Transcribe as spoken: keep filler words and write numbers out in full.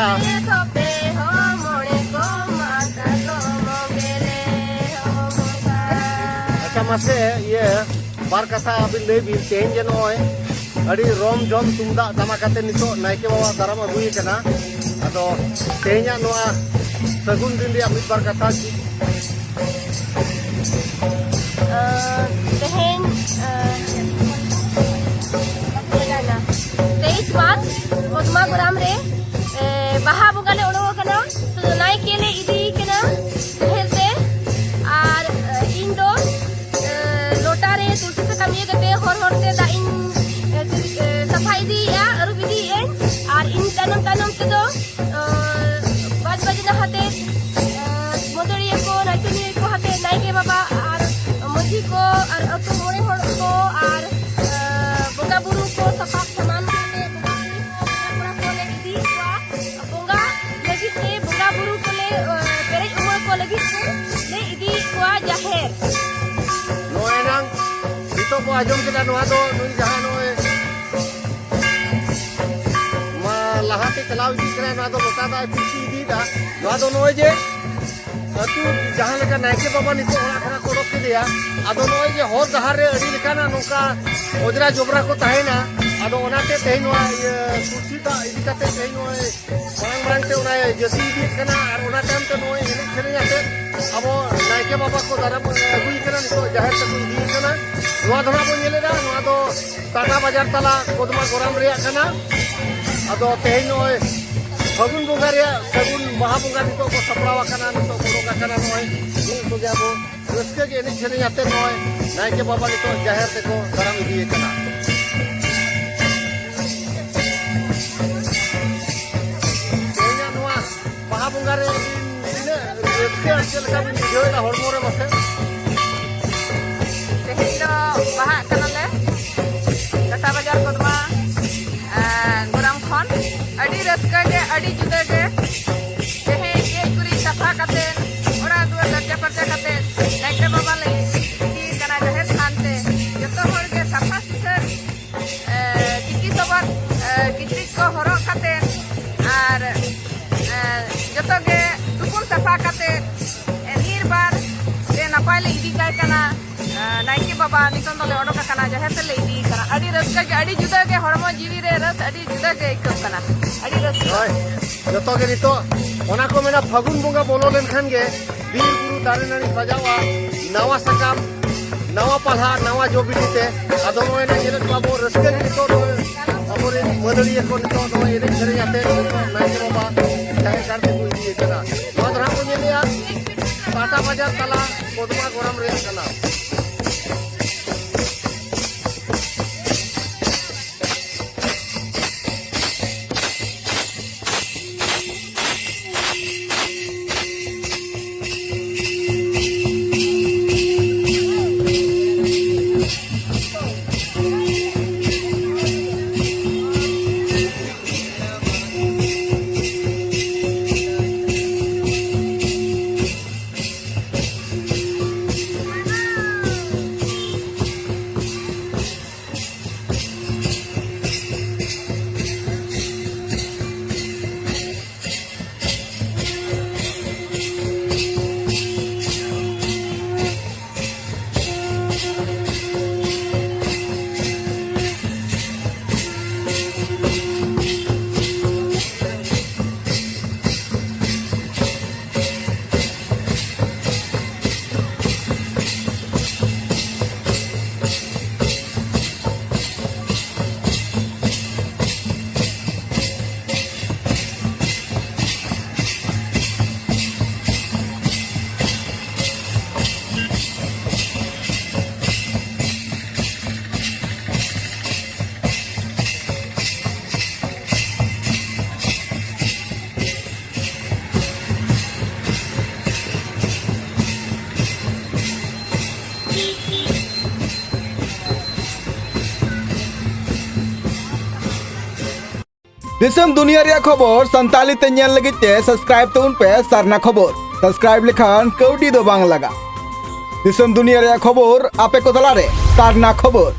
ᱛᱚᱵᱮ ᱦᱚᱸ ᱢᱚᱬᱮ ᱠᱚ ᱢᱟᱛᱟ ᱠᱚ ᱢᱚᱜᱮ ᱞᱮ ᱦᱚᱢᱚᱨᱟ᱾ ᱟᱪᱪᱷᱟ, ᱢᱟᱥᱮ ᱤᱭᱟᱹ ᱵᱟᱨ ᱠᱟᱛᱷᱟ ᱟᱹᱵᱤᱱ ᱞᱟᱹᱭ ᱵᱤᱱ, ᱛᱮᱦᱮᱧ ᱡᱮ ᱱᱚᱜᱼᱚᱭ ᱟᱹᱰᱤ ᱨᱚᱢ ᱡᱷᱚᱢ ᱛᱩᱢᱫᱟᱜ ᱴᱟᱢᱟᱠ ᱟᱛᱮ ᱱᱤᱛᱚᱜ ᱱᱟᱭᱠᱮ ᱵᱟᱵᱟ ᱫᱟᱨᱟᱢ ᱟᱹᱜᱩᱭᱮ ᱠᱟᱱᱟ, ᱟᱫᱚ ᱛᱮᱦᱮᱧᱟᱜ ᱱᱚᱣᱟ ᱥᱟᱹᱜᱩᱱ ᱫᱤᱱ ᱨᱮᱭᱟᱜ ᱢᱤᱫ ᱵᱟᱨ ᱠᱟᱛᱷᱟ ᱪᱮᱫ? ᱛᱮᱦᱮᱧ ᱛᱮᱭᱤᱥ ᱢᱟᱨᱪ ᱠᱚᱫᱢᱟ ᱜᱚᱨᱟᱢ ᱨᱮ ᱵᱟᱦᱟ ᱵᱚᱸᱜᱟ ᱞᱮ ᱚᱰᱚᱠ ᱟᱠᱟᱱᱟ᱾ ᱛᱚ ᱱᱟᱭᱠᱮ ᱞᱮ ᱤᱫᱤᱭᱮ ᱠᱟᱱᱟ ᱡᱟᱦᱮᱨ ᱛᱮ, ᱟᱨ ᱤᱧ ᱫᱚ ᱞᱚᱴᱟ ᱨᱮ ᱛᱩᱞᱥᱤ ᱥᱟᱠᱟᱢ ᱤᱭᱟᱹ ᱠᱟᱛᱮ ᱦᱚᱨ ᱦᱚᱨ ᱛᱮ ᱫᱟᱜ ᱤᱧ ᱥᱟᱯᱷᱟ ᱤᱫᱤᱭᱮᱫᱼᱟ, ᱟᱹᱨᱩᱵ ᱤᱫᱤᱭᱮᱫᱼᱟᱹᱧ, ᱟᱨ ᱤᱧ ᱛᱟᱭᱱᱚᱢ ᱛᱟᱭᱱᱚᱢ ᱛᱮᱫᱚ ᱵᱟᱡᱽ ᱵᱟᱡᱽᱱᱟ ᱦᱟᱛᱮ, ᱢᱟᱹᱫᱟᱹᱲᱤᱭᱟᱹ ᱠᱚ, ᱱᱟᱪᱚᱱᱤᱭᱟᱹ ᱠᱚ ᱦᱟᱛᱮ ᱱᱟᱭᱠᱮ ᱵᱟᱵᱟ ᱟᱨ ᱢᱟᱹᱡᱷᱤ ᱠᱚ ᱟᱨ ᱟᱹᱛᱩ ᱢᱚᱬᱮ ᱦᱚᱲ ᱠᱚ ᱟᱨ ᱵᱚᱸᱜᱟ ᱵᱩᱨᱩ ᱠᱚ ᱥᱟᱯᱟᱵ ᱥᱟᱢᱟᱱ ᱠᱟᱛᱮ ᱵᱚᱸᱜᱟ ᱠᱩᱲᱤ ᱠᱚ, ᱵᱚᱸᱜᱟ ᱠᱚᱲᱟ ᱠᱚ ᱞᱮ ᱤᱫᱤᱭᱮᱫ ᱠᱚᱣᱟ᱾ ᱵᱚᱸᱜᱟ ᱞᱟᱹᱜᱤᱫ ᱛᱮ, ᱵᱚᱸᱜᱟ ᱵᱩᱨᱩ ᱠᱚᱞᱮ ᱯᱮᱨᱮᱡ ᱩᱢᱟᱹᱲ ᱠᱚ ᱞᱟᱹᱜᱤᱫ ᱛᱮ ᱞᱮ ᱤᱫᱤᱭᱮᱫ ᱠᱚᱣᱟ ᱡᱟᱦᱮᱨ᱾ ᱱᱚᱜᱼᱚᱭ ᱱᱟᱝ ᱱᱤᱛᱚᱜ ᱵᱚ ᱟᱸᱡᱚᱢ ᱠᱮᱫᱟ, ᱱᱚᱣᱟ ᱫᱚ ᱱᱩᱭ ᱡᱟᱦᱟᱸ ᱱᱚᱜᱼᱚᱭ ᱢᱟ ᱞᱟᱦᱟᱛᱮ ᱪᱟᱞᱟᱣ ᱤᱫᱤᱜ ᱠᱟᱱᱟ, ᱱᱚᱣᱟ ᱫᱚ ᱞᱚᱴᱟ ᱫᱟᱜ ᱮ ᱠᱩᱥᱤ ᱤᱫᱤᱭᱮᱫᱟ᱾ ᱱᱚᱣᱟ ᱫᱚ ᱱᱚᱜᱼᱚᱭ ᱡᱮ ᱟᱹᱛᱩ ᱡᱟᱦᱟᱸ ᱞᱮᱠᱟ ᱱᱟᱭᱠᱮ ᱵᱟᱵᱟ ᱱᱤᱛᱚᱜ ᱚᱲᱟᱜ ᱠᱷᱚᱱᱟᱜ ᱠᱚ ᱚᱰᱚᱠ ᱠᱮᱫᱮᱭᱟ, ᱟᱫᱚ ᱱᱚᱜᱼᱚᱭ ᱡᱮ ᱦᱚᱨ ᱰᱟᱦᱟᱨ ᱨᱮ ᱟᱹᱰᱤ ᱞᱮᱠᱟᱱᱟᱜ ᱱᱚᱝᱠᱟ ᱚᱡᱽᱨᱟ ᱡᱚᱵᱽᱨᱟ ᱠᱚ ᱛᱟᱦᱮᱱᱟ, ᱟᱫᱚ ᱚᱱᱟᱛᱮ ᱛᱮᱦᱮᱧ ᱱᱚᱣᱟ ᱤᱭᱟᱹ ᱛᱩᱞᱥᱤ ᱫᱟᱜ ᱤᱫᱤ ᱠᱟᱛᱮ ᱛᱮᱦᱮᱧ ᱱᱚᱜᱼᱚᱭ ᱢᱟᱲᱟᱝ ᱢᱟᱲᱟᱝ ᱛᱮ ᱚᱱᱟᱭ ᱡᱟᱹᱥᱛᱤ ᱤᱫᱤᱭᱮᱫ ᱠᱟᱱᱟ, ᱟᱨ ᱚᱱᱟ ᱛᱟᱭᱚᱢ ᱛᱮ ᱱᱚᱜᱼᱚᱭ ᱮᱱᱮᱡ ᱥᱮᱨᱮᱧ ᱟᱛᱮ ᱟᱵᱚ ᱱᱟᱭᱠᱮ ᱵᱟᱵᱟ ᱠᱚ ᱫᱟᱨᱟᱢ ᱟᱹᱜᱩᱭᱮ ᱠᱟᱱᱟ, ᱱᱤᱛᱚᱜ ᱡᱟᱦᱮᱨ ᱛᱮᱠᱚ ᱤᱫᱤᱭᱮ ᱠᱟᱱᱟ᱾ ᱱᱚᱣᱟ ᱫᱚ ᱱᱟᱜ ᱵᱚᱱ ᱧᱮᱞᱮᱫᱟ, ᱱᱚᱣᱟ ᱫᱚ ᱴᱟᱴᱟ ᱵᱟᱡᱟᱨ ᱛᱟᱞᱟ ᱠᱚᱫᱢᱟ ᱜᱚᱨᱟᱢ ᱨᱮᱭᱟᱜ ᱠᱟᱱᱟ᱾ ᱟᱫᱚ ᱛᱮᱦᱮᱧ ᱱᱚᱜᱼᱚᱭ ᱯᱷᱟᱹᱜᱩᱱ ᱵᱚᱸᱜᱟ ᱨᱮᱭᱟᱜ ᱥᱟᱹᱜᱩᱱ ᱵᱟᱦᱟ ᱵᱚᱸᱜᱟ ᱱᱤᱛᱚᱜ ᱠᱚ ᱥᱟᱯᱲᱟᱣ ᱟᱠᱟᱱᱟ, ᱱᱤᱛᱚᱜ ᱠᱚ ᱚᱰᱚᱠ ᱟᱠᱟᱱᱟ᱾ ᱱᱚᱜᱼᱚᱭ ᱩᱱᱠᱩ ᱠᱚᱜᱮ ᱟᱵᱚ ᱨᱟᱹᱥᱠᱟᱹ ᱜᱮ ᱮᱱᱮᱡ ᱥᱮᱨᱮᱧ ᱟᱛᱮ ᱱᱚᱜᱼᱚᱭ ᱱᱟᱭᱠᱮ ᱵᱟᱵᱟ ᱱᱤᱛᱚᱜ ᱡᱟᱦᱮᱨ ᱛᱮᱠᱚ ᱫᱟᱨᱟᱢ ᱤᱫᱤᱭᱮ ᱠᱟᱱᱟ᱾ ᱛᱮᱦᱮᱧᱟᱜ ᱱᱚᱣᱟ ᱵᱟᱦᱟ ᱵᱚᱸᱜᱟ ᱨᱮ ᱟᱹᱵᱤᱱ ᱛᱤᱱᱟᱹᱜ ᱨᱟᱹᱥᱠᱟᱹ ᱟᱨ ᱪᱮᱫ ᱞᱮᱠᱟ ᱵᱤᱱ ᱵᱩᱡᱷᱟᱹᱣ ᱮᱫᱟ ᱦᱚᱲᱢᱚ ᱨᱮ ᱢᱟᱥᱮ? ᱛᱮᱦᱮᱧ ᱫᱚ ᱵᱟᱦᱟᱜ ᱠᱟᱱᱟᱞᱮ ᱴᱟᱴᱟ ᱵᱟᱡᱟᱨ ᱠᱚᱫᱢᱟ, ᱟᱨ ᱜᱚᱨᱟᱢ ᱠᱷᱚᱱ᱾ ᱟᱹᱰᱤ ᱨᱟᱹᱥᱠᱟᱹ ᱜᱮ, ᱟᱹᱰᱤ ᱡᱩᱫᱟᱹ ᱜᱮ᱾ ᱛᱮᱦᱮᱧ ᱜᱮᱡ ᱜᱩᱨᱤᱡ ᱥᱟᱯᱷᱟ ᱠᱟᱛᱮ, ᱚᱲᱟᱜ ᱫᱩᱣᱟᱹᱨ ᱯᱷᱟᱨᱪᱟ ᱯᱷᱟᱨᱪᱟ ᱠᱟᱛᱮ ᱱᱟᱭᱠᱮ ᱵᱟᱵᱟ ᱞᱮ ᱤᱫᱤᱭᱮ ᱠᱟᱱᱟ ᱡᱟᱦᱮᱨ ᱛᱷᱟᱱ ᱛᱮ᱾ ᱡᱚᱛᱚ ᱦᱚᱲ ᱜᱮ ᱥᱟᱯᱷᱟ ᱥᱩᱥᱟᱹᱨ, ᱮ, ᱛᱤᱠᱤ ᱥᱚᱵᱚᱫ, ᱮ, ᱠᱤᱪᱨᱤᱡ ᱠᱚ ᱦᱚᱨᱚᱜ ᱠᱟᱛᱮ ᱟᱨ ᱱᱟᱭᱠᱮ ᱵᱟᱵᱟ ᱱᱤᱛᱚᱝ ᱫᱚᱞᱮ ᱚᱰᱚᱠ ᱟᱠᱟᱱᱟ, ᱡᱟᱦᱮᱨ ᱛᱮᱞᱮ ᱤᱫᱤᱭᱮ ᱠᱟᱱᱟ᱾ ᱟᱹᱰᱤ ᱨᱟᱹᱥᱠᱟᱹ ᱜᱮ, ᱟᱹᱰᱤ ᱡᱩᱫᱟᱹ ᱜᱮ, ᱦᱚᱲᱢᱚ ᱡᱤᱣᱤ ᱨᱮ ᱨᱟᱹᱥ ᱟᱹᱰᱤ ᱡᱩᱫᱟᱹ ᱜᱮ ᱟᱹᱭᱠᱟᱹᱜ ᱠᱟᱱᱟ᱾ ᱟᱹᱰᱤ ᱨᱟᱹᱥᱠᱟᱹ᱾ ᱦᱳᱭ, ᱡᱚᱛᱚ ᱜᱮ ᱱᱤᱛᱚᱜ ᱚᱱᱟ ᱠᱚ ᱢᱮᱱᱟ, ᱯᱷᱟᱹᱜᱩᱱ ᱵᱚᱸᱜᱟ ᱵᱚᱞᱚ ᱞᱮᱱᱠᱷᱟᱱ ᱜᱮ ᱵᱤᱨ ᱵᱩᱨᱩ ᱫᱟᱨᱮ ᱱᱟᱹᱲᱤ ᱥᱟᱡᱟᱣᱟ, ᱱᱟᱣᱟ ᱥᱟᱠᱟᱢ, ᱱᱟᱣᱟ ᱯᱟᱞᱦᱟ, ᱱᱟᱣᱟ ᱡᱚ ᱵᱤᱞᱤ ᱛᱮ᱾ ᱟᱫᱚ ᱱᱚᱜᱼᱚᱭ ᱱᱟ ᱧᱮᱞᱮᱫ ᱠᱚᱣᱟ ᱵᱚ ᱨᱟᱹᱥᱠᱟᱹ ᱜᱮ ᱱᱤᱛᱚᱜ ᱱᱚᱜᱼᱚᱭ ᱟᱵᱚᱨᱮᱱ ᱢᱟᱹᱫᱟᱹᱲᱤᱭᱟᱹ ᱠᱚ ᱱᱤᱛᱚᱜ ᱱᱚᱜᱼᱚᱭ ᱮᱱᱮᱡ ᱥᱮᱨᱮᱧ ᱟᱛᱮ ᱱᱤᱛᱚᱜ ᱱᱟᱭᱠᱮ ᱵᱟᱵᱟ ᱡᱟᱦᱮᱨ ᱜᱟᱲ ᱛᱮᱠᱚ ᱤᱫᱤᱭᱮ ᱠᱟᱱᱟ᱾ ᱱᱚᱣᱟ ᱫᱚ ᱦᱟᱸᱜ ᱵᱚ ᱧᱮᱞᱮᱜᱼᱟ ᱴᱟᱴᱟ ᱵᱟᱡᱟᱨ ᱛᱟᱞᱟ ᱠᱚᱫᱢᱟ ᱜᱚᱨᱟᱢ ᱨᱮᱭᱟᱜ ᱠᱟᱱᱟ᱾ ᱫᱤᱥᱚᱢ ᱫᱩᱱᱤᱭᱟᱹ ᱨᱮᱭᱟᱜ ᱠᱷᱚᱵᱚᱨ ᱥᱟᱱᱛᱟᱲᱤ ᱛᱮ ᱧᱮᱞ ᱞᱟᱹᱜᱤᱫ ᱛᱮ subscribe ᱛᱟᱵᱚᱱ ᱯᱮ ᱥᱟᱨᱱᱟ ᱠᱷᱚᱵᱚᱨ᱾ Subscribe ᱞᱮᱠᱷᱟᱱ ᱠᱟᱹᱣᱰᱤ ᱫᱚ ᱵᱟᱝ ᱞᱟᱜᱟᱜ᱾ ᱫᱤᱥᱚᱢ ᱫᱩᱱᱤᱭᱟᱹ ᱨᱮᱭᱟᱜ ᱠᱷᱚᱵᱚᱨ ᱟᱯᱮ ᱠᱚ ᱛᱟᱞᱟᱨᱮ ᱥᱟᱨᱱᱟ ᱠᱷᱚᱵᱚᱨ᱾